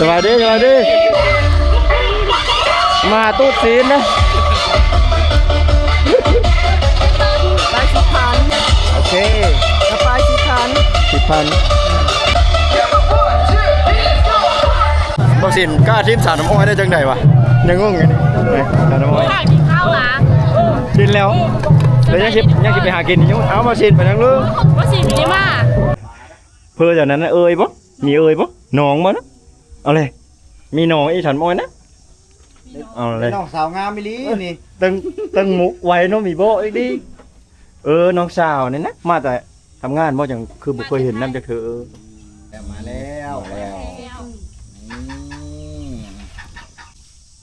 ສະບາຍດີ ສະບາຍດີ ມາຫາຕູດຊີ້ນນະ ໄປສິບພັນ ໂອເຄ ກະໄປສິບພັນ ສິບພັນ ບໍ່ສິນ ກ້າຖິ້ມສາວນ້ຳອ້ອຍໄດ້ຈັ່ງໃດວະ? ຍັງງົງຢູ່ນີ້ ສາວນ້ຳອ້ອຍ ຫາກິນເຂົ້າຫວາ? ກິນແລ້ວ ແລ້ວຍັງຊິ ຍັງຊິໄປຫາກິນຢູ່. ເອົາ ບໍ່ສິນໄປທາງເລີ ບໍ່ສິນມີມາ ເພີ້ຈາກນັ້ນນະ ເອີຍບໍ່? ມີເອີຍບໍ່? ໜອງບໍ່ນະ? ເອົາເລີຍ ມີໜອງອີກ ສາວນ້ຳອ້ອຍນະ ເອົາເລີຍ ນ້ອງສາວງາມອີ່ຫຼີນີ້ ຕັ້ງ ຕັ້ງມຸກໄວເນາະ ມີບໍ່ອີກດີ. ເອີ ນ້ອງສາວນີ້ນະ ມາແຕ່ທຳງານບໍ່ ຈັ່ງຄືບໍ່ເຄີຍເຫັນນຳຈັກເທື່ອ. ເອີ ແລ້ວ ມາແລ້ວ ມາແລ້ວ ນີ້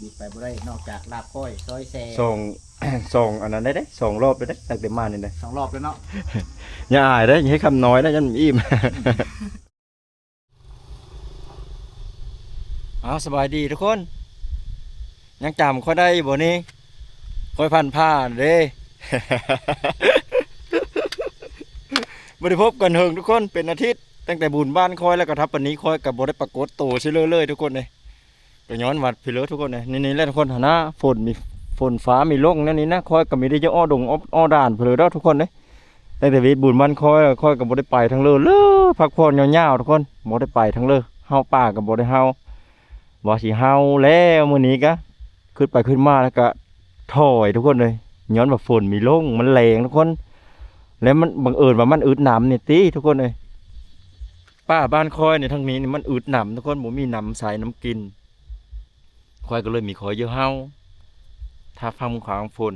ບິດໄປບໍ່ໄດ້ ນອກຈາກລາບກ້ອຍ ຊອຍແຊ ສອງ ສອງອັນນັ້ນໄດ້ເດ້ ສອງລອບໄດ້ເດ້ ຕັ້ງແຕ່ມານີ້ເດ້ ສອງລອບແລ້ວເນາະ. ຢ່າອາຍເດ້ ຢ່າໃຫ້ຄຳນ້ອຍນະ ຢ້ານອີ່ມ. ເອົາ ສະບາຍດີທຸກຄົນ ຍັງຈຳຂ້ອຍໄດ້ຢູ່ບໍ່ນີ້? ຂ້ອຍພັນຜ່ານເດ້ ບໍ່ໄດ້ພົບກັນເຫິງທຸກຄົນ ເປັນອາທິດ ຕັ້ງແຕ່ບຸນບ້ານຂ້ອຍ ແລ້ວກໍທັບປານນີ້ ຂ້ອຍກໍບໍ່ໄດ້ປາກົດໂຕຊື່ເລີຍທຸກຄົນເອີຍ. ກໍຍ້ອນວ່າພີ້ເລີທຸກຄົນເອີຍ ນີ້ ນີ້ແຫຼະທຸກຄົນຫັ້ນນະ ຝົນມີ ຝົນຟ້າມີລົງແນວນີ້ນະ ຂ້ອຍກໍມີແຕ່ຈະອອກດົງອອກ ອອກດ່ານພີ້ເລີດອກທຸກຄົນເອີຍ. ຕັ້ງແຕ່ເວດບຸນບ້ານຂ້ອຍ ຂ້ອຍກໍບໍ່ໄດ້ໄປທາງເລີເລີ ພັກຜ່ອນຍາວໆ ທຸກຄົນ ບໍ່ໄດ້ໄປທາງເລີ ເຫົາປ່າກໍບໍ່ໄດ້ເຫົາ ວ່າຊິເຫົາແລ້ວ ມື້ນີ້ກະຄຶດໄປຄຶດມາແລ້ວກະຖອຍທຸກຄົນເອີຍ ຍ້ອນວ່າຝົນມີລົງ ມັນແລງທຸກຄົນ ແລ້ວມັນບັງເອີນວ່າມັນອຶດນ້ຳນີ້ຕິທຸກຄົນເອີຍ. ປ່າບ້ານຂ້ອຍນີ້ ທາງນີ້ນີ້ມັນອຶດນ້ຳທຸກຄົນ ບໍ່ມີນ້ຳໃຊ້ນ້ຳກິນ ຂ້ອຍກໍເລີຍມີຂ້ອຍຢູ່ເຮົາ ຖ້າຟັງຂວາງຝົນ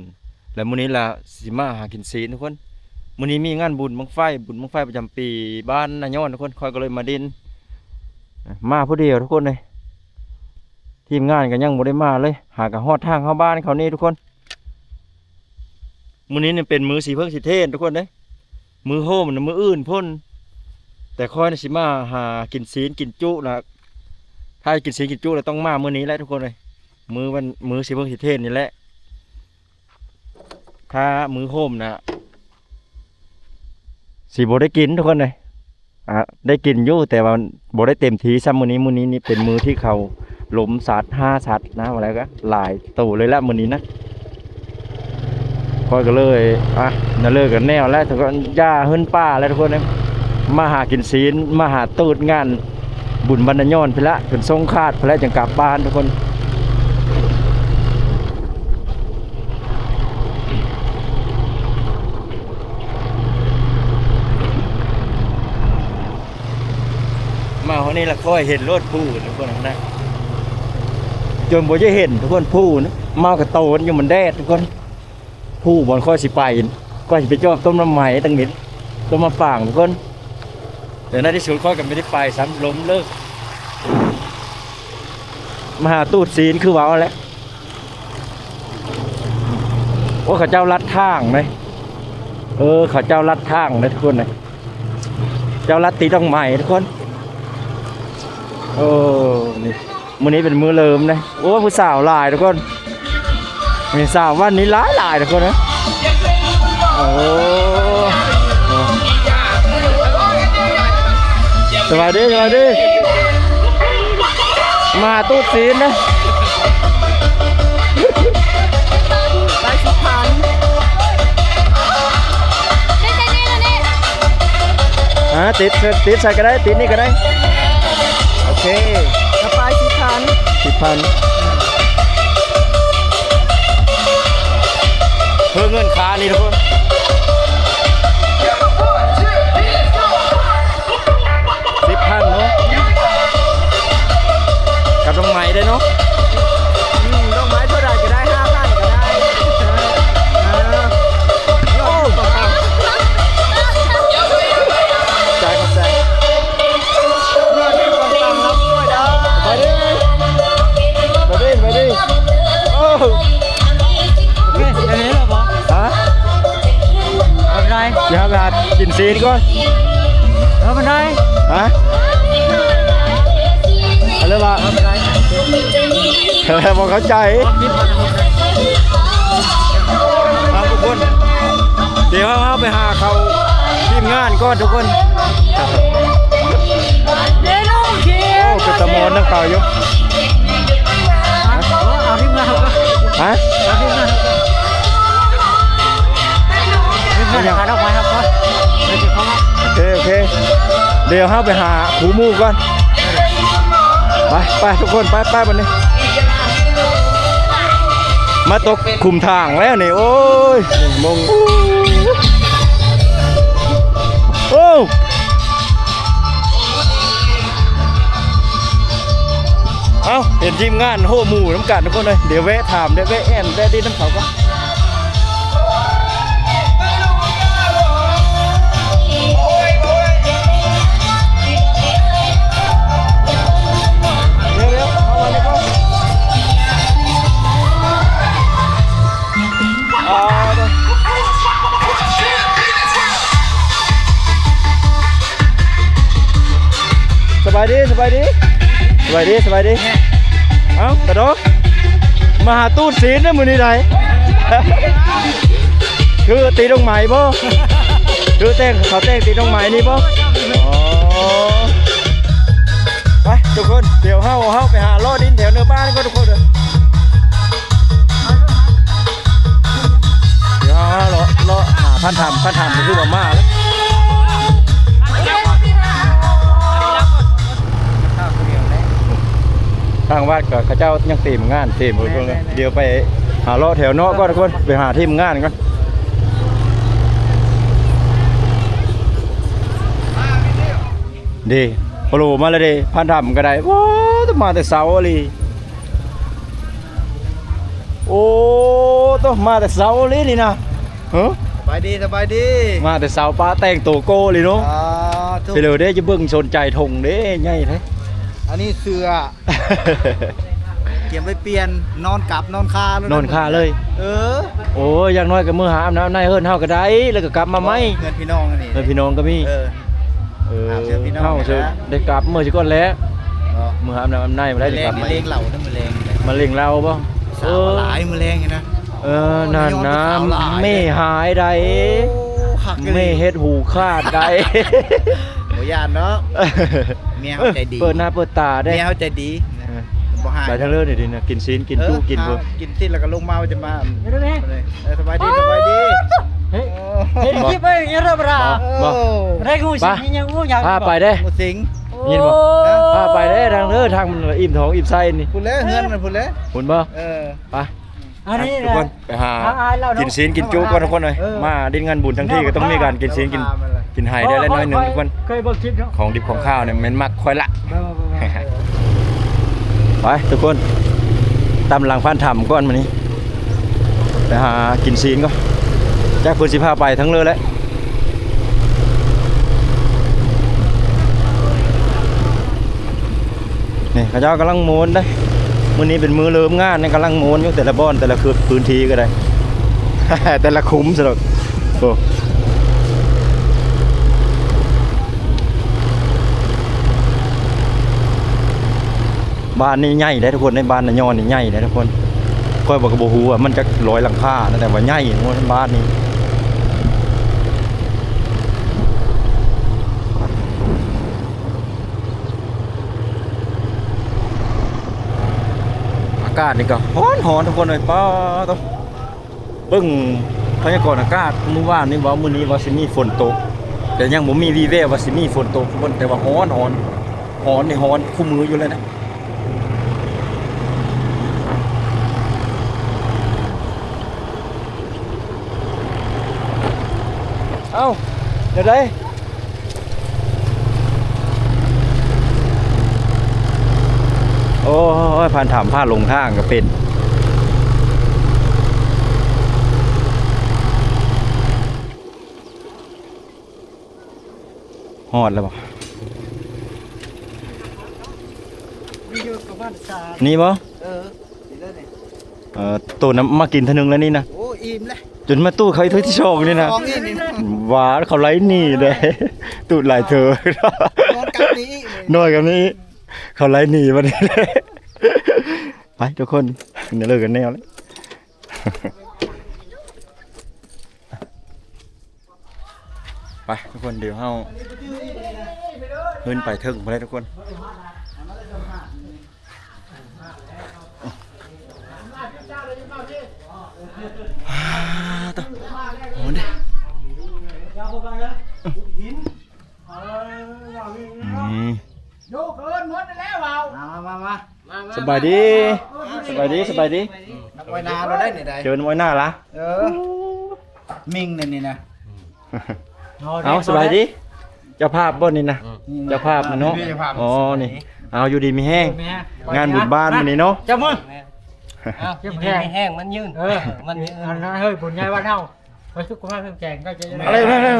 ແລະ ມື້ນີ້ລະຊິມາຫາກິນຊີ້ນທຸກຄົນ. ມື້ນີ້ມີງານບຸນບັ້ງໄຟ ບຸນບັ້ງໄຟປະຈຳປີບ້ານນາຍ້ອນທຸກຄົນ ຂ້ອຍກໍເລີຍມາດິນ ມາຜູ້ດຽວທຸກຄົນເອີຍ ທີມງານກໍຍັງບໍ່ໄດ້ມາເລີຍ ຫາກະຮອດທາງເຂົ້າບ້ານເຂົານີ້ທຸກຄົນ. ມື້ນີ້ນີ້ເປັນມື້ສີເຜິ້ງສີເທນທຸກຄົນເດ້ ມື້ໂຮມນະມື້ອື່ນພຸ້ນ ແຕ່ຂ້ອຍນະຊິມາຫາກິນຊີ້ນກິນຈຸລະ ຖ້າກິນຊີ້ນກິນຈຸລະຕ້ອງມາມື້ນີ້ແຫຼະທຸກຄົນເອີຍ ມື້ວັນ ມື້ສີເຜິ້ງສີເທນນີ້ແຫຼະ ຖ້າມື້ໂຮມນະຊິບໍ່ໄດ້ກິນທຸກຄົນເອີຍ. ອ່າ ໄດ້ກິນຢູ່ ແຕ່ວ່າບໍ່ໄດ້ເຕັມທີ່ຊ່ຳມື້ນີ້. ມື້ນີ້ນີ້ເປັນມື້ທີ່ເຂົາລົມສັດ ຫາສັດນະ ວ່າແລ້ວກໍຫຼາຍໂຕເລີຍລະມື້ນີ້ນະ. ຂ້ອຍກໍເລີຍ ອ່າ ນະເລີກັນແນວແລ້ວ ທຸກຄົນ ຢ່າຫືນປ່າແລ້ວທຸກຄົນເອີຍ ມາຫາກິນຊີ້ນ ມາຫາຕູດງານບຸນບ້ານນາຍ້ອນພຸ້ນລະ ຈົນສົ່ງຂາດພຸ້ນລະ ຈັ່ງກັບບ້ານທຸກຄົນ. ມາຮອດນີ້ລະຂ້ອຍເຫັນໂລດພູທຸກຄົນນະ ຈົນບໍ່ຈະເຫັນທຸກຄົນ ພູນະ ມາກະໂຕນຢູ່ມັນແດດທຸກຄົນ. ພູບ່ອນຂ້ອຍຊິໄປ ຂ້ອຍຊິໄປຈອບຕົ້ນໝາກໄມ້ຕັ້ງມິດ ຕົ້ນໝາກປາງທຸກຄົນ. ແຕ່ໃນທີ່ສຸດຂ້ອຍກໍບໍ່ໄດ້ໄປຊ້ຳ ລົມເລີກ ມາຫາຕູດຊີ້ນຄືເວົ້າແຫຼະ. ໂອ້ ເຂົາເຈົ້າລັດທາງເດ້ ເອີ ເຂົາເຈົ້າລັດທາງເດ້ທຸກຄົນເດ້ ເຈົ້າລັດຕິດດອກໄມ້ທຸກຄົນ. ໂອ້ ນີ້ ມື້ນີ້ເປັນມື້ເລີ່ມເດ້. ໂອ້ ຜູ້ສາວຫຼາຍທຸກຄົນ ມີສາວບ້ານນີ້ຫຼາຍໆ ທຸກຄົນເອີຍ. ໂອ້ ສະບາຍດີ ສະບາຍດີ ມາຫາຕູດຊີ້ນນະ. ໄປສິບພັນ ຕິດ ຕິດໃສ່ກໍໄດ້ ຕິດນີ້ກໍໄດ້. ໂອເຄ ກະໄປສິບພັນ ສິບພັນ ເພື່ອເງິນຄ່ານີ້ທຸກຄົນ. ສິບພັນເນາະ ກັບດອກໄມ້ໄດ້ເນາະ. ອືມ ດອກໄມ້ເທົ່າໃດກໍໄດ້ ຫ້າພັນກໍໄດ້. ເອີ ເອີ ໂອ້ ຂອບໃຈ ຂອບໃຈ. ໄປເດີ້ ໄປເດີ້ ໄປເດີ້. ໂອ້ ເຮີຍ ເປັນໄງລະບໍ່? ຮະ? ເອົາໄປ ຊິຫາໄປຫາກິນຊີ້ນກ່ອນ. ເອີ ມັນໄດ້ ຮະ? ເອົາເລີຍວ່າ ເອົາໄປ ບໍ່ເຂົ້າໃຈ. ເອົາທຸກຄົນ ດຽວເຮົາ ເຮົາໄປຫາເຂົາທີມງານກ່ອນທຸກຄົນ. ໂອ້ ເປັນຕາມ່ ນຳເຂົາຢູ່. ເອົາທີມງານເຮົາກ່ອນ. ຮະ? ເອົາທີມງານເຮົາກ່ອນ. ທີມງານເຮົາພາອອກມາເຮົາກ່ອນ. ໂອເຄ ໂອເຄ ດຽວເຮົາໄປຫາຄູ່ໝູ່ກ່ອນ. ໄປ ໄປ ທຸກຄົນ ໄປ ໄປ ບັດນີ້ ມາຕົກຂຸມທາງແລ້ວນີ້. ໂອ້ຍ ໂມງ ໂອ້ ເອົ້າ ເຫັນທີມງານໂຮໝູ່ນຳກັນ ທຸກຄົນເອີຍ. ດຽວແວະຖາມ ດຽວແວະແອ່ນ ແວະດິນນຳເຂົາກ່ອນ. ສະບາຍດີ ສະບາຍດີ ສະບາຍດີ ສະບາຍດີ. ເອົ້າ ກະດອກ ມາຫາຕູດຊີ້ນເດີມື້ນີ້ໃດ. ຄືຕີດົງໄມ້ບໍ່? ຄືແຕ່ງ ເຂົາແຕ່ງຕີດົງໄມ້ນີ້ບໍ່? ອໍ ໄປທຸກຄົນ ດຽວເຮົາ ເຮົາໄປຫາເລາະດິນແຖວເໜືອບ້ານກ່ອນທຸກຄົນເດີ. ດຽວເຮົາເລາະ ເລາະຫາພານທຳ ພານທຳກະຄືວ່າມາແລ້ວ. ທາງວັດກະເຂົາເຈົ້າຍັງເຕັມງານເຕັມເພິ່ນ. ແມ່ນໆໆ ດຽວໄປຫາເລາະແຖວນອກກ່ອນທຸກຄົນ ໄປຫາທີມງານກ່ອນ. ເດ້ ໂປໂລມາແລ້ວເດ້ ພານທຳກະໄດ້. ໂອ້ ມາແຕ່ເຊົ້າອີ່ຫຼີ. ໂອ້ ໂຕ ມາແຕ່ເຊົ້າອີ່ຫຼີນີ້ນະ. ເອີ ສະບາຍດີ ສະບາຍດີ. ມາແຕ່ເຊົ້າ ປ້າແຕ່ງໂຕໂກ້ເລີຍເນາະ. ອ່າ ທຸກ ໄປເລີຍເດ້ ຈະເບິ່ງສົນໃຈຖົງເດ້ ໃຫຍ່ແທ້. ອັນນີ້ເສື້ອ ກຽມໄປປ່ຽນ ນອນກັບນອນຄາ ນອນຄາເລີຍ. ເອີ ໂອ້ຍ ຢ່າງໜ້ອຍກະມື້ຫາອາບນ້ຳອາບໃນເຮືອນເຮົາກະໄດ້ ແລ້ວກະກັບມາໃໝ່. ເຮືອນພີ່ນ້ອງອັນນີ້ ເຮືອນພີ່ນ້ອງກະມີ. ເອີ ເອີ ເຮົາຊິໄດ້ກັບມື້ຊິກ່ອນແຫຼະ. ມື້ຫາອາບນ້ຳອາບໃນ ມາໄດ້ກັບມາ. ມາເຫຼັ້ງເຫຼົ້າເດີ ມາເຫຼັ້ງເຫຼົ້າ. ມາເຫຼັ້ງເຫຼົ້າບໍ່? ສາວຫຼາຍມື້ແລງນີ້ນະ. ເອີ ນັ້ນນະ ເມຫາຍໃດ. ໂອ້ ຄັກອີ່ຫຼີ ເມເຮັດຫູຂາດໃດ. ບໍ່ຢ້ານເນາະ ເມຍເຮົາໃຈດີ ເປີດໜ້າເປີດຕາເດ້ ເມຍເຮົາໃຈດີ. ເອີ ບໍ່ຮ້າຍ ໄປທາງເລີຍນີ້ດີນະ ກິນຊີ້ນກິນຈຸກິນເພິ່ນ ກິນຊີ້ນແລ້ວກະລົງມາວ່າຈະມາ. ເອີ ສະບາຍດີ ສະບາຍດີ. ເຫັນຄລິບເບິ່ງເອີ ໄດ້ຮູ້ຊິມີຫຍັງຮູ້ຫຍັງ ພາໄປເດ້ ຮູ້ສິງ ຍິນບໍ່? ພາໄປເດ້ ທາງເດີ ທາງມັນອີ່ມທ້ອງອີ່ມໄສ້ນີ້ ພຸ້ນແຫຼະ ເຮືອນມັນພຸ້ນແຫຼະ ພຸ້ນບໍ່? ເອີ ໄປ ອັນນີ້ທຸກຄົນ ໄປຫາກິນຊີ້ນກິນຈຸກ່ອນທຸກຄົນເອີຍ. ມາດິນງານບຸນທັງທີກະຕ້ອງມີການກິນຊີ້ນກິນ ກິນໄຫແດ່ລະໜ້ອຍໜຶ່ງທຸກຄົນ. ຂອງດິບຂອງຄາວນີ້ແມ່ນມັກຂ້ອຍລະ. ໄປທຸກຄົນ ຕາມຫຼັງພານທຳກ່ອນມື້ນີ້ ໄປຫາກິນຊີ້ນກ່ອນ ຈັກເພິ່ນຊິພາໄປທາງເລີແຫຼະ. ນີ້ເຂົາເຈົ້າກຳລັງໂມນເດ້ ມື້ນີ້ເປັນມື້ເລີ່ມງານ ຍັງກຳລັງໂມນຢູ່ ແຕ່ລະບ່ອນ ແຕ່ລະຄືນ ພື້ນທີ່ກະໄດ້ ແຕ່ລະຂຸມຊັ້ນດອກ. ໂອ້ ບ້ານນີ້ໃຫຍ່ເດ້ທຸກຄົນ ໃນບ້ານນາຍອນນີ້ໃຫຍ່ເດ້ທຸກຄົນ. ຂ້ອຍບໍ່ ກະບໍ່ຮູ້ວ່າມັນຈັກຮ້ອຍຫຼັງຄານະ ແຕ່ວ່າໃຫຍ່ ບ້ານນີ້. ອາກາດນີ້ກະຮ້ອນໆ ທຸກຄົນເອີຍ ປ້າໂຕ. ເບິ່ງພະຍາກອນອາກາດມື້ວານນີ້ເວົ້າ ມື້ນີ້ວ່າຊິມີຝົນຕົກ ແຕ່ຍັງບໍ່ມີວີ່ແວວວ່າຊິມີຝົນຕົກ ແຕ່ວ່າຮ້ອນໆ ຮ້ອນນີ້ຮ້ອນຄູ່ມື້ຢູ່ແລ້ວນະ. ເອົ້າ ແນວໃດ? ໂອ້ຍ ພານທຳພາລົງທາງກະເປັນ. ຮອດແລ້ວບໍ່? ນີ້ບໍ່? ເອີ ນີ້ເລີຍນີ້. ເອີ ໂຕນຳມາກິນເທື່ອໜຶ່ງແລ້ວນີ້ນະ. ໂອ້ ອີ່ມແລ້ວ ຈົນມາຕູ້ເຂົາອີກເທື່ອທີສອງນີ້ນະ. ສອງອີກນີ້ນະ. ຫວານ ເຂົາໄລ່ໜີເດ້ ຕູດຫຼາຍເທື່ອ. ນອນກັບນີ້ອີກ ນອນກັບນີ້ອີກ ເຂົາໄລ່ໜີບັດນີ້. ໄປທຸກຄົນ ເລີກກັນແນວແລ້ວ. ໄປ ไปทุกคน เดี๋ยวเฮาขึ้นไปเทิงพุ้นแหละทุกคน อ้า โต โห เด้ อืม มา มา มา มา สบายดี สบายดี สบายดี นักว่ายน้ำเราได้นี่ได้ เจอนักว่ายน้ำละ เออ มิงนี่ นี่นะ เอา สบายดี เจ้าภาพบ่นี่นะ อืม เจ้าภาพนี่เนาะ เจ้าภาพ อ๋อ นี่ เอา อยู่ดีมีแฮง อยู่ดีมีแฮง งานบุญบ้านมื้อนี้เนาะ เจ้ามือ เอา อยู่ดีมีแฮง มันยืน เออ มันยืน อันนั้น เฮ้ย บุญใหญ่บ้านเฮา ขอสุขภาพเข้มแข็ง ก็จะ อะไร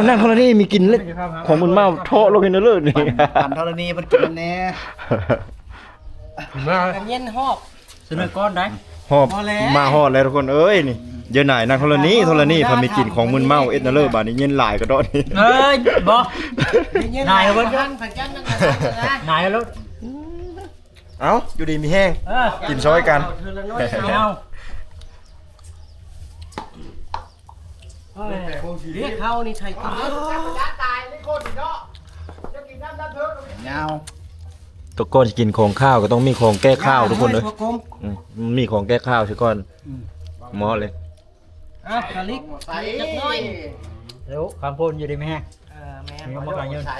นั่งธรณี มีกินเล็ก ของมึนเมา เทาะลงให้เลิศนี่ ปั่น ปั่นธรณี มันกินแน่ เย็นฮอบ เสนอก่อนได้ ฮอบ พอแล้ว มาฮอดแล้วทุกคนเอ้ย นี่ เดี๋ยวนายนั่งธรณี ธรณี พอมีกินของมึนเมา เอ็ดนาเลอร์ บาดนี้เย็นหลายกระดอนนี่ เอ้ย บ่ นายเว้ย นายแล้ว เอ้า อยู่ดีมีแฮง เออ กินซอยกัน เอาเทื่อละน้อย เอา เอ้ย เรียกเขานี่ไทยกินเด้อ ยาว แตะก่อนสิกินของคาวก็ต้องมีของแก้คาวทุกคนเอ้ย อืม มีของแก้คาวซะก่อน อืม เหมาะเลย อ่ะ กะลิก ใส่ จักหน่อย เดี๋ยว คำพูนอยู่ดีไหมฮะ เออ แม่น มีบ่กันยืน ใส่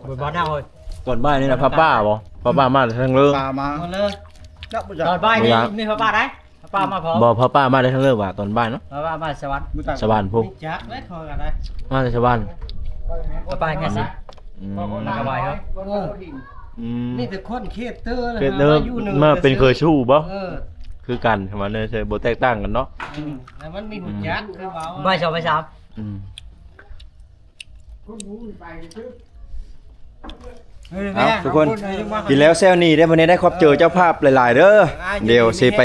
บุญบ้านเฮาเฮ้ย ตอนบ่ายนี่นะ ผ้าป่าบ่ ผ้าป่ามาทางเลิก ป่ามา มาเลย ตอนบ่ายนี่ บ่อยาก มีผ้าป่าได้ ป้ามาพร้อม บ่ พ่อป้ามาได้ทั้งเลิกว่าตอนบ่ายเนาะ ป้ามาสวรรค์ สวรรค์พุ้น จักแล้วเขากันได้ มาแต่สวรรค์ ป้าง่ายสิ อืม มันก็ไหวครับ โอ้ อืม นี่แต่คนเขตเตอร์เลย เขตเตอร์ มาอยู่เหนือ มาเป็นเคยสู้บ่ เออ คือกัน ว่าเนี่ย บ่แตกต่างกันเนาะ อืม แล้วมันมีหุ่นยักษ์คือเว้า บ่ายสองบ่ายสาม อืม เอ้า ทุกคน กินแล้วแซวนี้ได้อ มื้อนี้ได้ขอบเจอเจ้าภาพหลายๆ เด้อ เดี๋ยวสิไป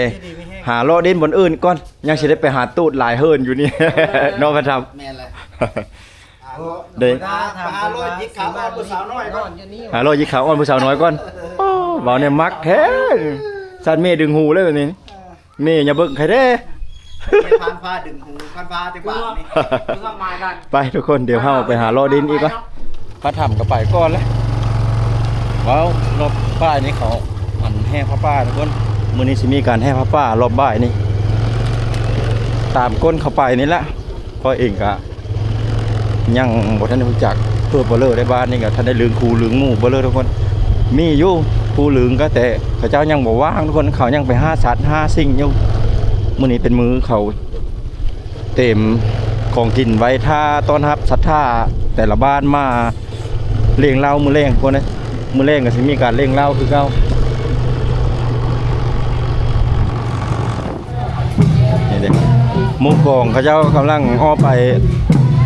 หาเลาะเด่นบ่อนอื่นก่อน ยังสิได้ไปหาตูดหลายเฮิ่นอยู่นี่ เนาะ พันธำ แม่นแหละ เด้ หาเลาะยิกขาอ่อนผู้สาวน้อยก่อน หาเลาะยิกขาอ่อนผู้สาวน้อยก่อน โอ้ เว้าเนี่ยมักแท้ สัตว์แม่ดึงหูเลยแบบนี้ นี่อย่าเบิ่งใครเด้ พานฟ้าดึงหู พานฟ้าจังหวะนี่ ไปทุกคน เดี๋ยวเฮาไปหาเลาะเด่นอีกก่อน พาถ้ำก็ไปก่อนแล้ว ว้าว รอบบ่ายนี้เขาอันแห่ผ้าป่าทุกคน มื้อนี้สิมีการแห่ผ้าป่ารอบบ่ายนี้ ตามก้นเข้าไปนี่แหละ ข้อยเองก็ ยังบ่ทันได้รู้จัก เพื่อบ่เลอได้ บ้านนี้ก็ทันได้ลืมครูลืมหมู่บ่เลอทุกคน มีอยู่ผู้ลืมก็แต่เขาเจ้ายังบ่ว่างทุกคน เขายังไปหาสัตว์หาสิ่งอยู่ มื้อนี้เป็นมื้อเขาเตรียมของกินไว้ถ้าต้อนรับศรัทธาแต่ละบ้านมาเลี้ยงเหล้ามื้อแลงพวกนี้ มื้อแลงก็สิมีการเลี้ยงเหล้าคือเก่า นี่เด้ หมู่กองเขาเจ้ากำลังออกไป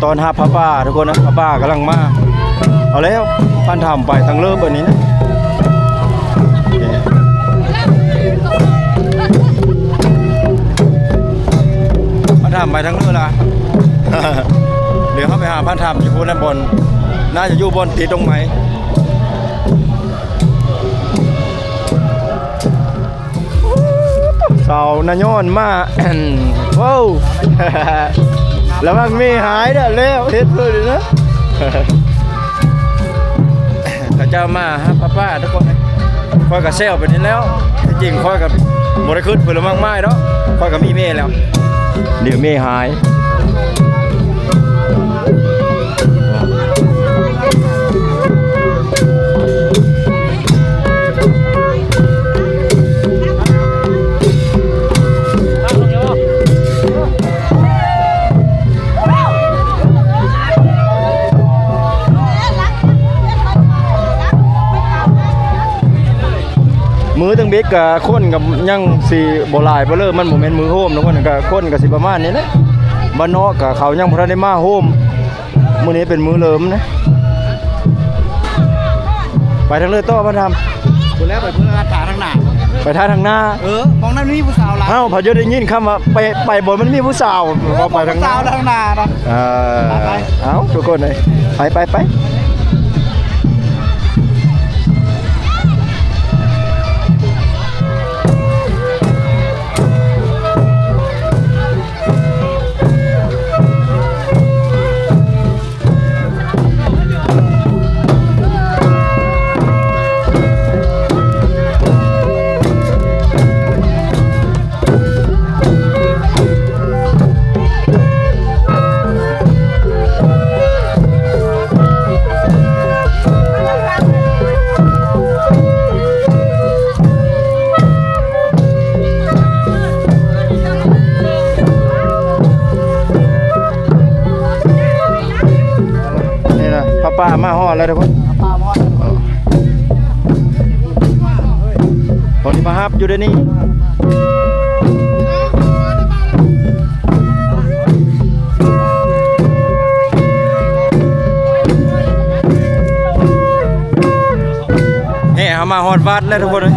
ต้อนรับพระป่าทุกคนนะ พระป่ากำลังมา เอาแล้ว พันธำไปทางเลิกแบบนี้นะ พันธำไปทางเลิกละ เดี๋ยวเขาไปหาพันธำอยู่พุ้นนะ บ่อน น่าจะอยู่บ่อนติดตรงไหม สาวนาย้อนมา โว้ว ระวังเมหายเด้อ แล้วเฮ็ดเพิ่นนะ เขาเจ้ามาหาพระป่าทุกคน ข้อยก็แซวไปนี่แล้ว ที่จริงข้อยก็บ่ได้คิดเพิ่นละมากมายดอก ข้อยก็มีเมแล้ว เดี๋ยวเมหาย มื้อตึงเบ็ดกะคนกะยังสิบ่หลายปานใด มันบ่แม่นมื้อโฮมทุกคน กะคนกะสิประมาณนี้แหละ บ้านนอกกะเขายังบ่ทันได้มาโฮม มื้อนี้เป็นมื้อเริ่มนะ ไปทางเลือดต่อ พันธำ พู้นแล้วไปพู้นแล้ว ท่าทางหน้า ไปท่าทางหน้า เออ มองนั้นมีผู้สาวหลาย เอ้า พอจะได้ยินคำว่าไป ไปบ่อนมันมีผู้สาว เออ ว่าไปทางหน้า ผู้สาวทางหน้านะ เออ ไป เอ้า ทุกคนเอ้ย ไป ไป ไป เ ຜ້າປ່າມາຮອດແລ້ວທຸກຄົນ ເອີ ເຂົາຊິມາຮັບຢູ່ເດນີ້. ແຫ່ເຮົາມາຮອດວັດແລ້ວທຸກຄົນເອີຍ.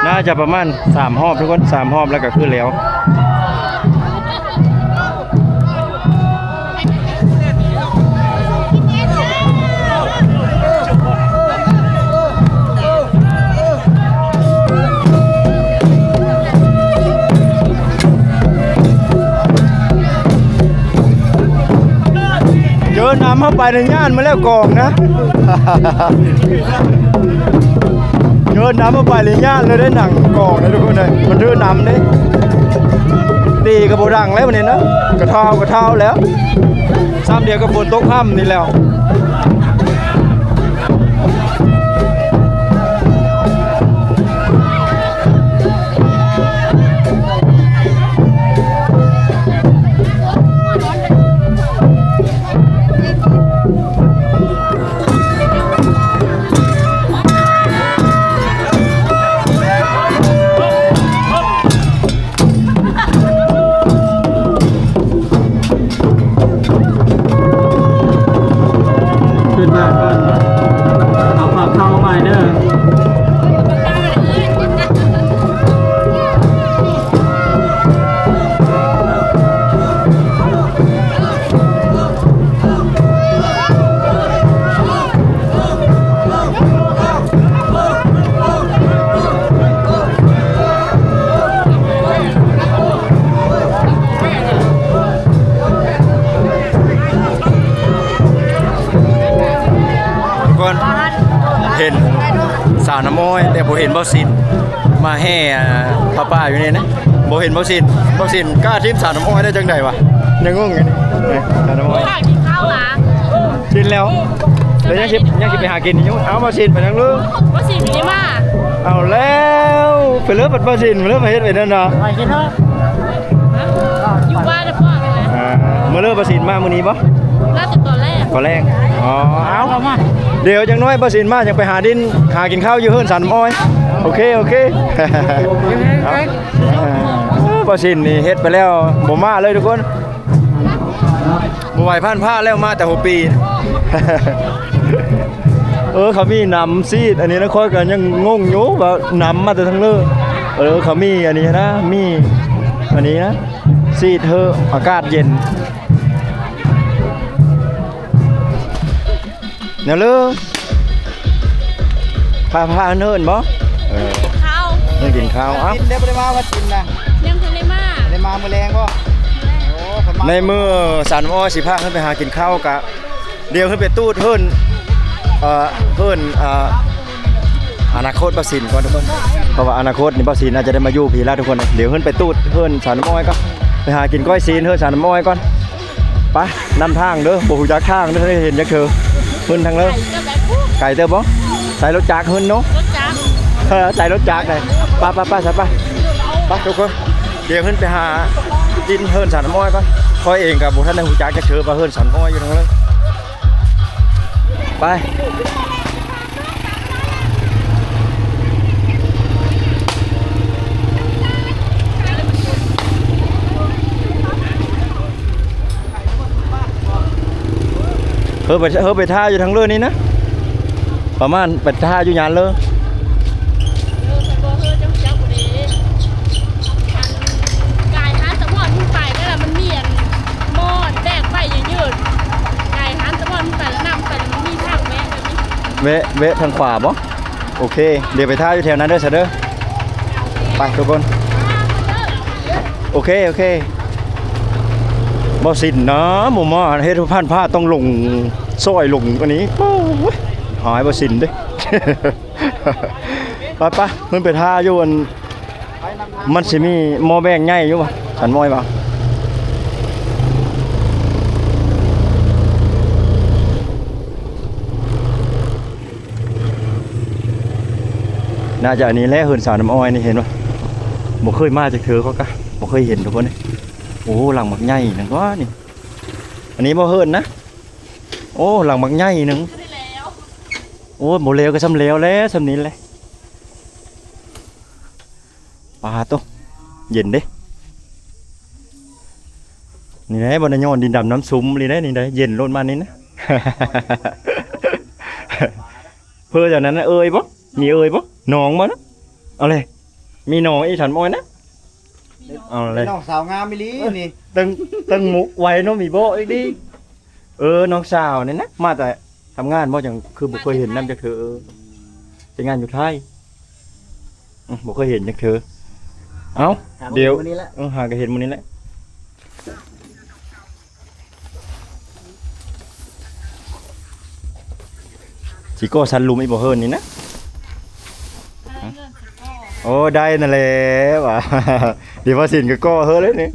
ໜ້າຈະປະມານສາມຮອບທຸກຄົນ ສາມຮອບແລ້ວກໍຄືແລ້ວ. ເຈີນ້ຳເຂົ້າໄປໃນຍ່ານມາແລ້ວກອງນະ ເຈີນ້ຳເຂົ້າໄປເລີຍຍ່ານເລີຍໄດ້ ໜັງກອງເລີຍທຸກຄົນເອີຍ ມັນຖືນ້ຳເດ້. ຕີກໍບໍ່ດັງແລ້ວບັດນີ້ນະ ກະທ້າວກະທ້າວແລ້ວ ຊ້ຳດຽວກໍຝົນຕົກຫ້ຳນີ້ແລ້ວ. ຂຶ້ນມາກ່ອນ ເອົາພາເຂົ້າມາໃຫ້ເດີ. ທຸກຄົນ ເຫັນສາວນ້ຳອ້ອຍ ແຕ່ບໍ່ເຫັນບ່າວສິນ ມາແຫ່ຜ້າປ່າຢູ່ນີ້ນະ ບໍ່ເຫັນບ່າວສິນ. ບ່າວສິນກ້າຖິ້ມສາວນ້ຳອ້ອຍໄດ້ຈັ່ງໃດວະ? ຍັງງົງຢູ່ນີ້ ສາວນ້ຳອ້ອຍ ກິນເຂົ້າລະ ກິນແລ້ວ ແລ້ວຍັງຊິ ຍັງຊິໄປຫາກິນຢູ່. ເອົາ ບ່າວສິນໄປທາງເລີ? ບ່າວສິນບໍ່ໄດ້ມາ. ເອົາແລ້ວ ໄປເລີ ບັດບ່າວສິນ ໄປເລີ ໄປເຮັດໄປນັ້ນເນາະ. ຢູ່ບ້ານນະພໍ່ນີ້ແຫຼະ. ອ່າ ມື້ເລີບ່າວສິນມາມື້ນີ້ບໍ່? ໜ້າຈະຕອນແລງ ຕອນແລງ. ອໍ ເອົາ ດຽວຈັກໜ້ອຍບ່າວສິນມາ ຈັ່ງໄປຫາດິນ ຫາກິນເຂົ້າຢູ່ເຮືອນສາວນ້ຳອ້ອຍ. ໂອເຄ ໂອເຄ ເອົາ ອ່າ ບ່າວສິນນີ້ເຮັດໄປແລ້ວ ບໍ່ມາເລີຍທຸກຄົນ. ບໍ່ໄຫວ ຜ່ານພາດແລ້ວ ມາແຕ່ຫົວປີ. ເອີ ເຂົາມີນ້ຳຊີດ ອັນນີ້ນະ ຂ້ອຍກໍຍັງງົງຢູ່ວ່ານ້ຳມາແຕ່ທາງເລີ. ເອີ ເຂົາມີອັນນີ້ນະ ມີອັນນີ້ນະ ຊີດເຮີ ອາກາດເຢັນ. ແນວເລີ ພາ ພາເນີນບໍ່? ເອີ ເຂົ້າ ໄດ້ກິນເຂົ້າ. ເອົ້າ ກິນໄດ້ບໍ່ໄດ້ມາວັດສິນນະ? ຍັງບໍ່ໄດ້ມາ. ໄດ້ມາມື້ແລງບໍ່? ໂອ້ ເພິ່ນມາ ໃນມື້ສາວນ້ຳອ້ອຍຊິພາເພິ່ນໄປຫາກິນເຂົ້າ ກະດຽວເພິ່ນໄປຕູດເຮືອນ ເອີ ເຮືອນ ເອີ ອະນາຄົດບ່າວສິນກ່ອນທຸກຄົນ ເພາະວ່າອະນາຄົດນີ້ບ່າວສິນອາດຈະໄດ້ມາຢູ່ພີ້ລະທຸກຄົນ. ດຽວເພິ່ນໄປຕູດເຮືອນສາວນ້ຳອ້ອຍກ່ອນ ໄປຫາກິນກ້ອຍຊີ້ນເຮືອນສາວນ້ຳອ້ອຍກ່ອນ. ໄປ ນຳທາງເດີ ບໍ່ຮູ້ຈັກທາງເດີ ເຫັນຈັກເທື່ອ. ຂຶ້ນທາງເລີ ໄກເຕີບບໍ່? ໃຊ້ລົດຈັກຂຶ້ນເນາະ ລົດຈັກ ເອີ ໃຊ້ລົດຈັກໄດ້. ໄປ ໄປ ໄປ ໄປ ໄປທຸກຄົນ. ດຽວຂຶ້ນໄປຫາດິນເຮືອນສາວນ້ຳອ້ອຍກ່ອນ. ຂ້ອຍເອງກໍບໍ່ທັນໄດ້ຮູ້ຈັກຈັກເທື່ອວ່າເຮືອນສາວນ້ຳອ້ອຍຢູ່ທາງເລີ. ໄປ. ເຮີໄປ ເຮີໄປຖ້າຢູ່ທາງເລີນີ້ນະ ປະມານໄປຖ້າຢູ່ຍານເລີ. ເອີ ຄັນບໍ່ເຮີຈັ່ງຈັກບໍ່ໄດ້ ອັນ ກາຍຫາດສະໝອນຂຶ້ນໄປນັ້ນລະ ມັນມີອັນ ໝໍແດກໄປເຍີະໆ ກາຍຫາດສະໝອນຂຶ້ນໄປແລ້ວນຳໄປ ແລ້ວມັນມີທາງແວະແບບນີ້ ແວະ ແວະທາງຂວາບໍ່? ໂອເຄ ດຽວໄປຖ້າຢູ່ແຖວນັ້ນເດີຊະເດີ. ໄປທຸກຄົນ ໂອເຄ ໂອເຄ. ບໍ່ສິ້ນນະ ບໍ່ມາເຮັດຜ່ານພາດ ຕ້ອງລົງຊອຍລົງອັນນີ້. ໂອ້ຍ ຫາຍບໍ່ສິ້ນເດ້. ໄປໆ ເພິ່ນໄປຖ້າຢູ່ອັນ ມັນຊິມີໝໍແບງໃຫຍ່ຢູ່ບໍ່? ສັນມອຍວ່າ ໜ້າຈະອັນນີ້ແຫຼະ ເຮືອນສາວນ້ຳອ້ອຍນີ້ ເຫັນບໍ່? ບໍ່ເຄີຍມາຈັກເທື່ອ ຂ້ອຍກະບໍ່ເຄີຍເຫັນທຸກຄົນ. ໂອ້ ຫຼັງບັກໃຫຍ່ນັ້ນກວ່ານີ້. ອັນນີ້ບໍ່ເຮືອນນະ? ໂອ້ ຫຼັງບັກໃຫຍ່ໜຶ່ງ. ໂອ້ ບໍ່ແລ້ວກະສ່ຳແລ້ວແຫຼະ ສ່ຳນີ້ແຫຼະ. ປາໂຕ ເຢັນເດ້. ນີ້ແຫຼະ ບ່ອນນະຍ້ອນດິນດຳນ້ຳຊຸ່ມນີ້ແຫຼະ ນີ້ໄດ໋ ເຢັນໂລດມານີ້ນະ. ເພີ້ເຈົ້ານັ້ນນະ ເອີ່ຍບໍ່? ມີເອີ່ຍບໍ່? ໜອງບໍ່ນະ? ເອົາເລີຍ ມີໜອງອີກ ສັນມອຍນະ. ເອົາເລີຍ ນ້ອງສາວງາມອີ່ຫຼີນີ້ ຕັ້ງ ຕັ້ງໝຸກໄວ້ເນາະ ມີບໍ່ອີກດີ. ເອີ ນ້ອງສາວນີ້ນະ ມາແຕ່ທຳງານບໍ່? ຈັ່ງຄືບໍ່ເຄີຍເຫັນນຳຈັກເທື່ອ. ເອີ ເຮັດງານຢູ່ໄທ. ອື ບໍ່ເຄີຍເຫັນຈັກເທື່ອ. ເອົ້າ ຫາກໍ ດຽວ ເຫັນມື້ນີ້ແຫຼະ ເອີ ຫາກໍເຫັນມື້ນີ້ແຫຼະ. ຊິກໍ່ສັນຫຼຸມອີກບໍ່ເຮີນນີ້ນະ? ໂອ້ ໄດ້ນັ້ນແຫຼະວ່າ ດຽວພາສິນກໍກໍ່ເຮີເລີຍນີ້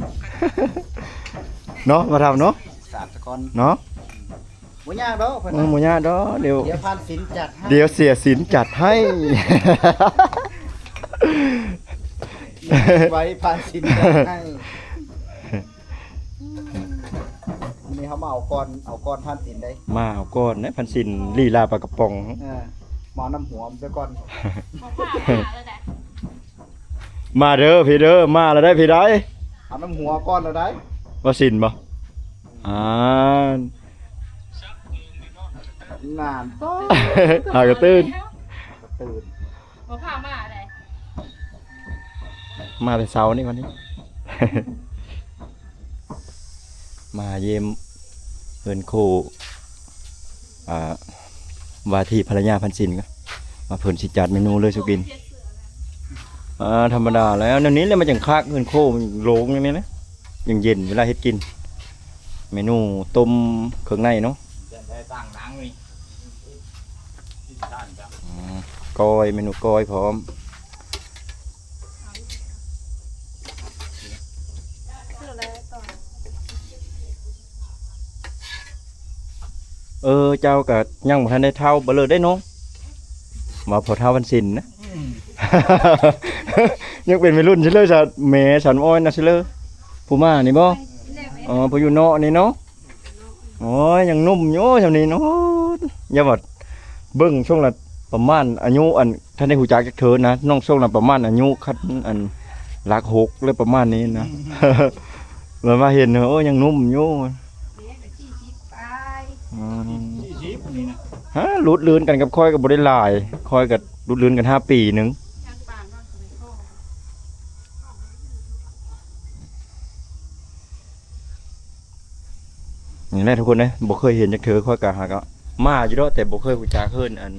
ເນາະ ມາທຳເນາະ ສາດສະກ່ອນເນາະ. ບໍ່ຍາກດອກເພິ່ນ ເອີ ບໍ່ຍາກດອກ ດຽວ ດຽວພານສິນຈັດໃຫ້ ດຽວເສຍສິນຈັດໃຫ້ ໄວ້ພານສິນຈັດໃຫ້. ມື້ນີ້ເຮົາມາເອົາກ່ອນ ເອົາກ່ອນພານສິນເດ້ ມາເອົາກ່ອນນະ ພານສິນລີລາປາກະປ໋ອງ. ເອີ ມາເອົານ້ຳຫົວມັນຊະກ່ອນ ມາເດີພີ່ເດີ ມາແລ້ວໄດ໋ພີ່ໄດ໋ ເອົານ້ຳຫົວກ່ອນແລ້ວໄດ໋ ວ່າສິນບໍ່? ອ່າ ນານ ຫາກະຕື່ນ ກະຕື່ນ ບໍ່ພາມາໃດ໋ ມາແຕ່ເຊົ້ານີ້ວັນນີ້ ມາຢ້ຽມເຮືອນຄູ່ ອ່າ ວ່າທີ່ພັນລະຍາພັນສິນ ວ່າເພິ່ນຊິຈັດເມນູເລີຍສູ່ກິນ. ອ່າ ທຳມະດາແລ້ວ ແນວນີ້ແຫຼະມັນຈັ່ງຄັກ ເຮືອນຄູ່ໂລ່ງຢ່າງນີ້ນະ ເຢັນໆ ເວລາເຮັດກິນ ເມນູຕົ້ມເຄື່ອງໃນເນາະ. ອືມ ກ້ອຍ ເມນູກ້ອຍພ້ອມ. ເອີ ເຈົ້າກະຍັງບໍ່ທັນໄດ້ເຖົ້າປານເລີດເດ້ນ້ອງ ວ່າພໍ່ເຖົ້າວັນສິນນະ ອືມ ຍັງເປັນໄວລຸ້ນຊິເລີ ສາ ແມ່ສາວນ້ຳອ້ອຍນະຊິເລີ ຜູ້ມານີ້ບໍ່? ອໍ ຜູ້ຢູ່ເນາະນີ້ເນາະ. ໂອ້ຍ ຍັງໜຸ່ມຢູ່ຊ່ຳນີ້ເນາະ ຢ່າວ່າເບິ່ງຊ່ວງລະປະມານອາຍຸ ອັນ ທັນໄດ້ຮູ້ຈັກຈັກເທື່ອນະ ນ້ອງຊ່ວງລະປະມານອາຍຸຄັນ ອັນ ຫຼັກຫົກ ຫຼືປະມານນີ້ນະ ແບບວ່າເຫັນ ໂອ້ຍ ຍັງໜຸ່ມຢູ່ ອືມ ສີ່ສິບນີ້ນະ ຮະ ຫຼຸດເລື່ອນກັນກັບຂ້ອຍກໍບໍ່ໄດ້ຫຼາຍ ຂ້ອຍກໍຫຼຸດເລື່ອນກັນຫ້າປີໜຶ່ງ. ນີ້ແຫຼະທຸກຄົນເອີຍ ບໍ່ເຄີຍເຫັນຈັກເທື່ອ ຂ້ອຍກະຫາກະມາຢູ່ດອກ ແຕ່ບໍ່ເຄີຍຮູ້ຈັກເຮືອນ ອັນ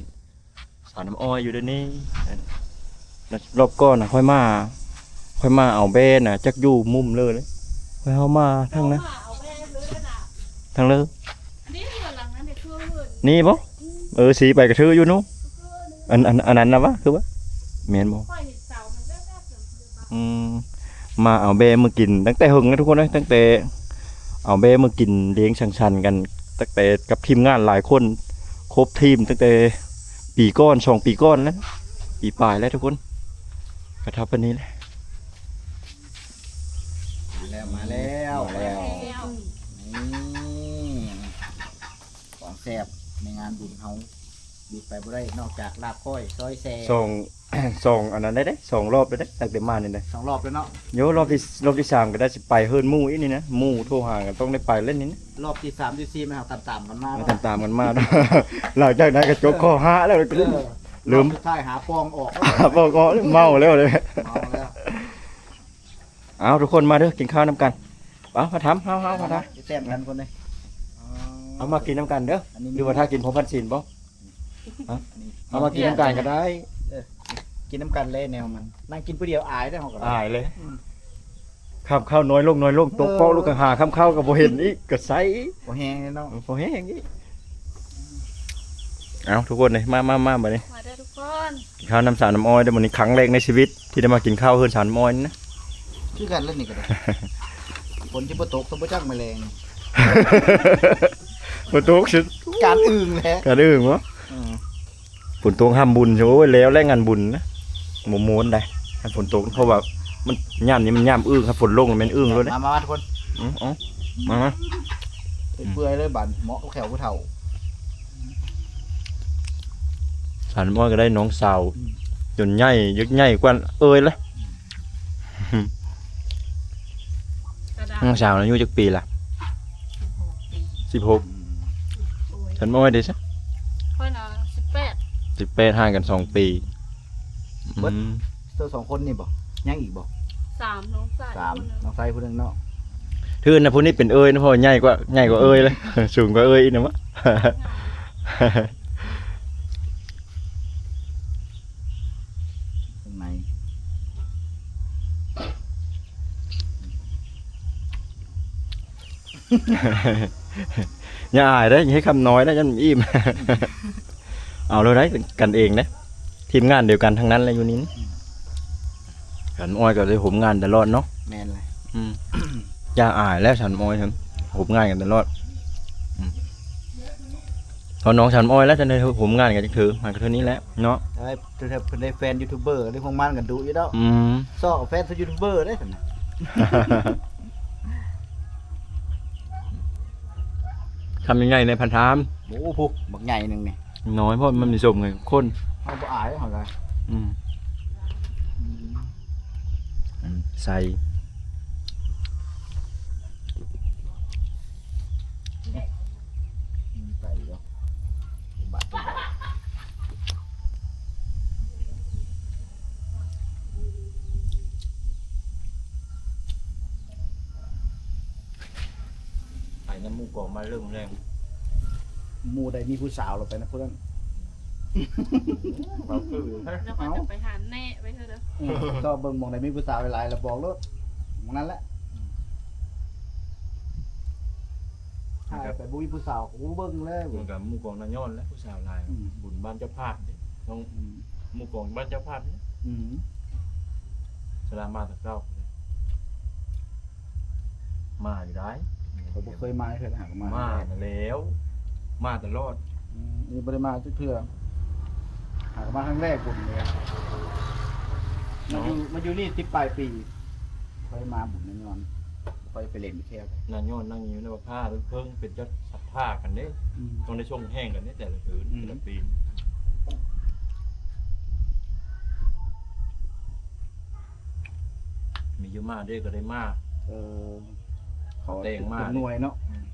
ສາວນ້ຳອ້ອຍຢູ່ເດີນີ້. ອັນ ລອບກ່ອນນະ ຂ້ອຍມາ ຂ້ອຍມາເອົາແບ້ນະ ຈັກຢູ່ມຸມເລີຍ ຂ້ອຍເຮົາມາທາງນັ້ນ ທາງເລີ ນີ້ບໍ່? ເອີ ສີໄປກະຖືຢູ່ເນາະ ອັນ ອັນ ອັນນັ້ນນະວະ ຄືວ່າ ແມ່ນບໍ່? ອືມ ມາເອົາແບ້ມາກິນຕັ້ງແຕ່ເຫິງແລ້ວທຸກຄົນເອີຍ ຕັ້ງແຕ່ເອົາແບ້ມາກິນລ້ຽງສັງສັນກັນ ຕັ້ງແຕ່ກັບທີມງານຫຼາຍຄົນ ຄົບທີມຕັ້ງແຕ່ປີກ່ອນ ສອງປີກ່ອນແລ້ວ ປີປາຍແລ້ວທຸກຄົນ ກະເທົ່າປານນີ້ແຫຼະ. ມາແລ້ວ ມາແລ້ວ ມາແລ້ວ ນີ້ ຂອງແຊບໃນງານບຸນເຮົາ ບິດໄປບໍ່ໄດ້ ນອກຈາກລາບກ້ອຍ ຊອຍແຊ ສອງ ສອງອັນນັ້ນໄດ້ເດ້ ສອງລອບໄດ້ເດ້ ຕັ້ງແຕ່ມານີ້ເດ້ ສອງລອບແລ້ວເນາະ. ໂຍ ລອບທີ່ ລອບທີສາມກໍໄດ້ ຊິໄປເຮືອນໝູ່ອີກນີ້ນະ ໝູ່ໂທຫາກໍຕ້ອງໄດ້ໄປເລີຍນີ້ນະ. ລອບທີສາມ ທີສີ່ ມັນຫາກຕາມໆກັນມາ ມັນຕາມໆກັນມາ ຫຼັງຈາກນັ້ນກໍຈົບຂໍ້ຫ້າແລ້ວ ເອີ ລືມ ລອບສຸດທ້າຍຫາປ່ອງອອກ ຫາປ່ອງອອກ ເມົາແລ້ວເດ້ ເມົາແລ້ວ. ເອົາ ທຸກຄົນມາເດີ ກິນຂ້າວນຳກັນ. ເອົາ ມາທຳ ເຮົາ ເຮົາມາທຳ ແຊມກັນຄົນເດ້. ເອົາ ມາກິນນຳກັນເດີ ຫຼືວ່າຖ້າກິນພ້ອມພັນສິນບໍ່? ຮະ? ເອົາ ມາກິນນຳກັນກໍໄດ້ ເອີ ກິນນຳກັນເລີຍແນວມັນ ນັ່ງກິນຜູ້ດຽວອາຍເດ້ ເຮົາກໍອາຍເລີຍ. ອືມ ຄຳເຂົ້ານ້ອຍລົງ ນ້ອຍລົງ ຕົກເປົາະ ເອີ ລູກກະຫາຄຳເຂົ້າກໍບໍ່ເຫັນອີກ ກໍໃສ່ອີກ ບໍ່ແຮງເນາະ ບໍ່ແຮງອີກ. ເອົາ ທຸກຄົນເດ້ ມາ ມາ ມາ ບັດນີ້ ມາເດີທຸກຄົນ ກິນຂ້າວນຳສາວນ້ຳອ້ອຍເດີ. ມື້ນີ້ຄັ້ງແລກໃນຊີວິດທີ່ໄດ້ມາກິນຂ້າວເຮືອນສາວນ້ຳອ້ອຍນີ້ນະ. ຄືກັນແລ້ວນີ້ກໍໄດ້ ຝົນຊິບໍ່ຕົກ ກໍບໍ່ຈັກມື້ແລງ ບໍ່ຕົກຊິ ການອຶ່ງແຫຼະ ການອຶ່ງບໍ? ອືມ ຝົນຕົກຫ້າມບຸນ ໂອ້ຍ ແລ້ວແຫຼະງານບຸນນະ ບໍ່ມ່ວນໃດ໋ ຄັນຝົນຕົກ ເພາະວ່າມັນ ຍາມນີ້ມັນຍາມອຶ່ງ ຄັນຝົນລົງແມ່ນອຶ່ງໂລດເດ້. ມາ ມາ ມາ ທຸກຄົນ ອືມ ເອົາ ມາ ມາ ເປື່ອຍເລີຍບາດ ເໝາະກັບແຂ້ວຜູ້ເຖົ້າ. ສາວນ້ຳອ້ອຍກໍໄດ້ນ້ອງສາວ ອືມ ຈົນໃຫຍ່ ໃຫຍ່ກວ່າເອື້ອຍລະ. ນ້ອງສາວອາຍຸຈັກປີລະ? ສິບຫົກປີ ສິບຫົກ. ອືມ ໂອ້ຍ ສາວນ້ຳອ້ອຍເດ້ຊະ? ຂ້ອຍນະ ສິບແປດ ສິບແປດ ຫ່າງກັນສອງປີ. ເບິດ ອືມ ເຈົ້າສອງຄົນນີ້ບໍ່? ຍັງອີກບໍ່? ສາມ ນ້ອງຊາຍ ສາມ ຄົນໜຶ່ງ ນ້ອງຊາຍຜູ້ໜຶ່ງເນາະ. ຖືນະ ຜູ້ນີ້ເປັນເອື້ອຍນະ ເພາະວ່າໃຫຍ່ກວ່າ ໃຫຍ່ກວ່າເອື້ອຍເລີຍ ສູງກວ່າເອື້ອຍອີກນະວະ. ຂ້າງໃນ ຢ່າອາຍເດ້ ຢ່າເຮັດຄຳນ້ອຍນະ ຢ້ານອີ່ມ. ເອົາໂລດໄດ໋ ກັນເອງເດ້ ທີມງານດຽວກັນທັງນັ້ນແຫຼະຢູ່ນີ້. ອືມ ສາວນ້ຳອ້ອຍກໍໄດ້ຮ່ວມງານຕະຫຼອດເນາະ. ແມ່ນແຫຼະ ອືມ ຢ່າອາຍແຫຼະ ສາວນ້ຳອ້ອຍ ຮ່ວມງານກັນຕະຫຼອດ. ອືມ ເພາະນ້ອງສາວນ້ຳອ້ອຍແຫຼະ ຈະໄດ້ຮ່ວມງານກັນຈັກເທື່ອ ຫາກໍເທື່ອນີ້ແຫຼະເນາະ. ເອີຍ ເພິ່ນໄດ້ແຟນຢູທູບເບີ ໄດ້ຮ່ວມງານກັນດຸຢູ່ດອກ. ອືມ ຊອກແຟນຢູທູບເບີເດ້. ຄຳໃຫຍ່ໆ ໃນພັນທາມ. ໂອ້ ຜູ້ບັກໃຫຍ່ໜຶ່ງນີ້ ນ້ອຍໂພດ ມັນມີສົມກັນຄົນ ເຮົາບໍ່ອາຍເຮົາກະ. ອືມ ອືມ ໃສ່ ໄປເນາະ ບາດ ໄປນຳໝູ່ກອງມາເລີ່ມແລງ ໝູ່ໃດມີຜູ້ສາວແລ້ວໄປນຳຜູ້ນັ້ນ. ເວົ້າຄື ແລ້ວຂ້ອຍຈະໄປຫາແນະໄວ້ເທື່ອເດີ. ອືມ ຊອກເບິ່ງໝ່ອງໃດມີຜູ້ສາວຫຼາຍໆ ແລ້ວບອກໂລດ ໝ່ອງນັ້ນແຫຼະ. ອືມ ຖ້າໄປບໍ່ມີຜູ້ສາວ ກູເບິ່ງເລີຍ. ມັນກໍໝູ່ກອງນາຍ້ອນແຫຼະ ຜູ້ສາວຫຼາຍ. ອືມ ບຸນບ້ານເຈົ້າພາບເດ້ ນ້ອງ. ອືມ ໝູ່ກອງບ້ານເຈົ້າພາບເດ້. ອືມ ສະລາມາແຕ່ເກົ່າ ມາຢູ່ໄດ໋. ຂ້ອຍບໍ່ເຄີຍມາເທື່ອ ຫາກະມາ ມາຫັ້ນແລ້ວ ມາຕະຫຼອດ. ອືມ ນີ້ບໍ່ໄດ້ມາຈັກເທື່ອ ຫາກະມາຄັ້ງແລກພຸ້ນເລີຍ. ມາຢູ່ ມາຢູ່ນີ້ສິບປາຍປີ ບໍ່ເຄີຍມາບຸນນາຍ້ອນ ບໍ່ຄ່ອຍໄປເຫຼັ້ນໄປທ່ຽວ. ນາຍ້ອນນັ່ງຢູ່ໃນວັດພາເພິງ ເປັນເຈົ້າສັດທາກັນເດ້. ອືມ ຕ້ອງໄດ້ຊົງແຮງກັນເດ້ ແຕ່ລະຄືນ ອືມ ແຕ່ລະປີ. ມີຢູ່ມາເດ້ກໍໄດ້ມາ. ເອີ ເຂົາແຕ່ງມາເປັນໜ່ວຍເນາະ. ອືມ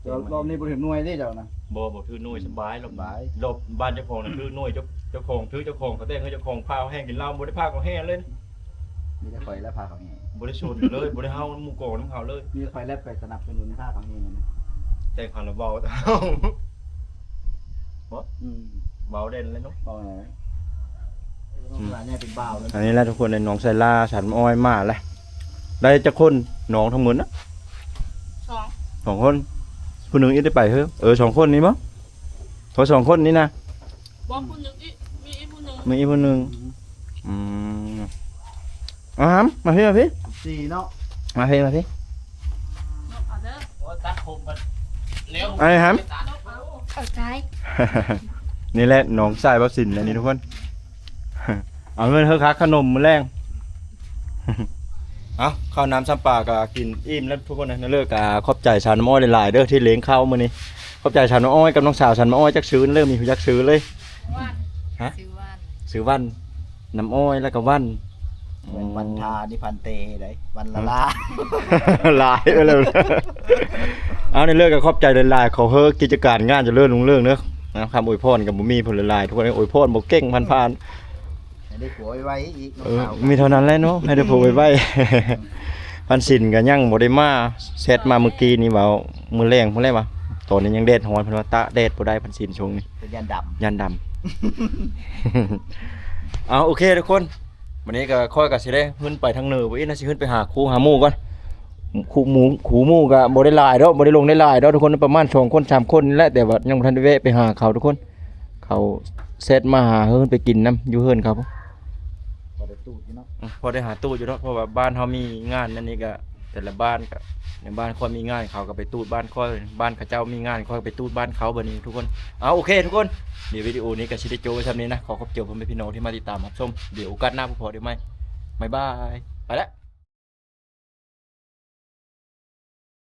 ແຕ່ລອບນີ້ບໍ່ຖືກໜ່ວຍເດ້ເຈົ້ານະ. ບໍ່ ບໍ່ຖືກໜ່ວຍ ສະບາຍ ສະບາຍ. ລອບບ້ານເຈົ້າຂອງນະຖືກໜ່ວຍ ເຈົ້າ ເຈົ້າຂອງຖືກ ເຈົ້າຂອງເຂົາແຕ່ງໃຫ້ເຈົ້າຂອງພາເອົາແຮງກິນເຫຼົ້າ ບໍ່ໄດ້ພາເຂົາແຫ່ເລີຍ. ມີແຕ່ຂ້ອຍແຫຼະພາເຂົາແຫ່ ບໍ່ໄດ້ຊົນເລີຍ ບໍ່ໄດ້ເຮົາໝູ່ກອງນຳເຂົາເລີຍ. ມີແຕ່ຂ້ອຍແຫຼະໄປສະໜັບສະໜູນພາເຂົາແຫ່. ແຕ່ເຂົາລະເວົ້າ ບໍ່ ອືມ ເວົ້າເດັ່ນເລີຍເນາະ ເວົ້າແຫຼະ. ອືມ ຫຼານໃຫຍ່ເປັນບ່າວແລ້ວ. ອັນນີ້ແຫຼະທຸກຄົນ ໄດ້ນ້ອງໄຊລາ ສາວນ້ຳອ້ອຍມາແລ້ວ. ໄດ້ຈັກຄົນນ້ອງທັງໝົດນະ? ສອງ ສອງຄົນ. ຜູ້ໜຶ່ງອີກໄດ້ໄປເຮີ? ເອີ ສອງຄົນນີ້ບໍ? ເຂົາສອງຄົນນີ້ນະ? ບໍ່ ຜູ້ໜຶ່ງອີກ ມີອີກຜູ້ໜຶ່ງ ມີອີກຜູ້ໜຶ່ງ. ອືມ ອືມ ອາຫຳ ມາພີ້ ມາພີ້ ສີ່ເນາະ ມາພີ້ ມາພີ້. ເອົາເດີ ໂອ້ຍ ຕັດຜົມມັນແລ້ວ ໄອ້ຫຳ ຕັດເອົາ ເອົາໃຈ. ນີ້ແຫຼະນ້ອງຊາຍບ່າວສິນ ອັນນີ້ທຸກຄົນ ເອົາເງິນເຮີຄັກຂະໜົມມື້ແລງ. ເອົາ ເຂົ້ານ້ຳຊຳປາກໍກິນອີ່ມແລ້ວທຸກຄົນນະ. ເລີກກໍຂອບໃຈສາວນ້ຳອ້ອຍຫຼາຍໆເດີ ທີ່ລ້ຽງເຂົ້າມື້ນີ້. ຂອບໃຈສາວນ້ຳອ້ອຍກັບນ້ອງສາວສາວນ້ຳອ້ອຍ. ຈັກຊື່ເລີຍ ມີຮູ້ຈັກຊື່ເລີຍ? ຫວານ ຮະ? ຊື່ຫວານ ຊື່ຫວານ. ນ້ຳອ້ອຍ ແລ້ວກໍວັນ ເໝືອນວັນທານິພັນເຕໄດ ວັນລະລາ ຫຼາຍເອີຍ ເອົາ ໃນເລີກກໍຂອບໃຈຫຼາຍໆ ຂໍເຮີກິດຈະການງານຈະເລີນຮຸ່ງເຮືອງເດີ ນະ ຄຳອວຍພອນກໍບໍ່ມີ ເພິ່ນຫຼາຍໆ ທຸກຄົນ ອວຍພອນບໍ່ເກັ່ງ ຜ່ານໆ ໃຫ້ໄດ້ຜົວໄວໆອີກ ເອີ ມີເທົ່ານັ້ນແຫຼະເນາະ ໃຫ້ໄດ້ຜົວໄວໆ ພັນສິນກໍຍັງບໍ່ໄດ້ມາ ແຊັດມາມື້ກີ້ນີ້ ເວົ້າມື້ແລງພຸ້ນແຫຼະວ່າ ຕອນນີ້ຍັງແດດຮ້ອນ ເພິ່ນວ່າຕາກແດດບໍ່ໄດ້ ພັນສິນຊ່ວງນີ້ ເພິ່ນຢ້ານດຳ ຢ້ານດຳ ເອົາ ໂອເຄທຸກຄົນ ວັນນີ້ກໍຂ້ອຍກໍຊິໄດ້ຂຶ້ນໄປທາງເໜືອໄປອີກນະ ຊິຂຶ້ນໄປຫາຄູ່ຫາໝູ່ກ່ອນ ຄູ່ໝູ່ ຄູ່ໝູ່ກໍບໍ່ໄດ້ຫຼາຍດອກ ບໍ່ໄດ້ລົງໄດ້ຫຼາຍດອກທຸກຄົນ ປະມານສອງຄົນສາມຄົນນີ້ແຫຼະ ແຕ່ວ່າຍັງບໍ່ທັນໄດ້ແວະໄປຫາເຂົາທຸກຄົນ ເຂົາແຊັດມາຫາ ເຮີ້ນໄປກິນນຳຢູ່ເຮືອນເຂົາ ພໍໄດ້ຕູດຢູ່ເນາະ ອືມ ພໍໄດ້ຫາຕູດຢູ່ເນາະ ເພາະວ່າບ້ານເຮົາມີງານນັ້ນນີ້ກໍ ແຕ່ລະບ້ານກໍ ໃນບ້ານຂ້ອຍມີງານເຂົາກໍໄປຕູດບ້ານຂ້ອຍ ບ້ານເຂົາເຈົ້າມີງານຂ້ອຍກໍໄປຕູດບ້ານເຂົາ ບັດນີ້ທຸກຄົນ ເອົາ ໂອເຄທຸກຄົນ ດຽວວິດີໂອນີ້ກໍຊິໄດ້ຈົບໄວ້ຊ່ຳນີ້ນະ ຂໍຂອບໃຈພໍ່ແມ່ພີ່ນ້ອງທີ່ມາຕິດຕາມຮັບຊົມ ດຽວໂອກາດໜ້າພໍ້ກັນໃໝ່ ບາຍບາຍ ໄປລະ.